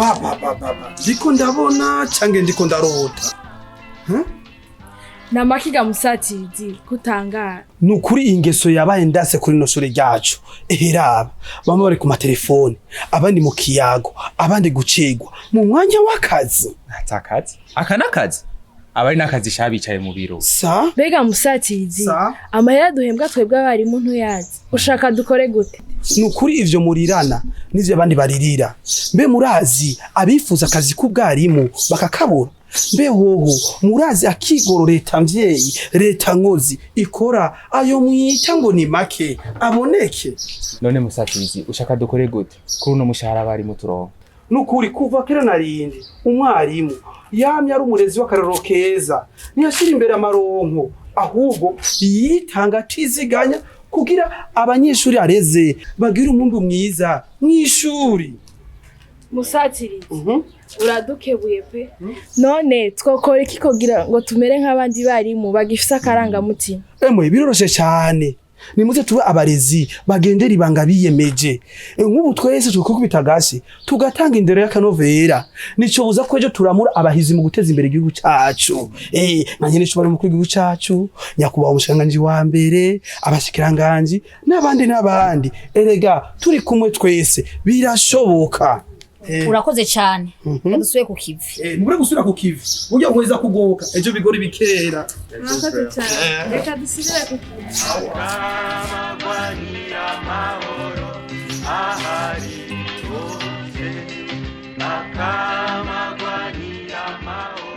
Baba baba, ndiko ndabona cange ndiko ndarota? Namakiga Musatirizi kutangara. Nukuri ingeso yabaye ndase kuri no shure ryacu. Eheraba bamwe bari ku matelefone, abandi mu kiyago, abandi gucegwa mu mwanya w'akazi. Atakazi aka nakazi abari nakazi sha bicaye mu biro. Sa. Mbega Musatirizi, Sa. amahera duhembwa twebwe abarimu ntuyazi, ushaka dukore gute? Nukuri ivyo murirana nivyo abandi baririra. Mbe murazi abifuza akazi k'ubwarimu bakakabura? Mbe hoho murazi akigoro leta mvyeyi, leta nkozi ikora, ayo mwita ngo ni make aboneke? None Musatirizi, ushaka dukore gute kuri uno mushahara abarimu turonka? Nukuri kuva kera narindi umwarimu yamye ari umurezi w'akarorero keza, ntiyashira imbere amaronko, ahubwo yitanga atiziganya kugira abanyeshuri areze bagire umwumbu mwiza mw'ishuri. Musatirizi, uradukebuye pe. None twokora iki kugira ngo tumere nk'abandi barimu bagifise akarangamutima? Emwe, biroroshe cyane. Nimuze tube abarezi bagendera ibanga biyemeje. Nk'ubu twese tukukubita agasi tugatanga indero y'akanovera, nico buza ko ejo turamura abahizi mu guteza imbere igihugu cacu. Nka nyene bari umukuru w'igihugu cacu, nyakubahwa umushikiranganji wa mbere, abashikiranganji n'abandi n'abandi. Erega turi kumwe twese birashoboka. Urakoze cyane, reka dusubire ku kivi. Mubure gusubira ku kivi, burya nkweza kugoka ejo bigori bikera. Murakoze cyane, reka dusubire ku kivi. Amagwani amahoro ahari hose, akamagwani amahoro.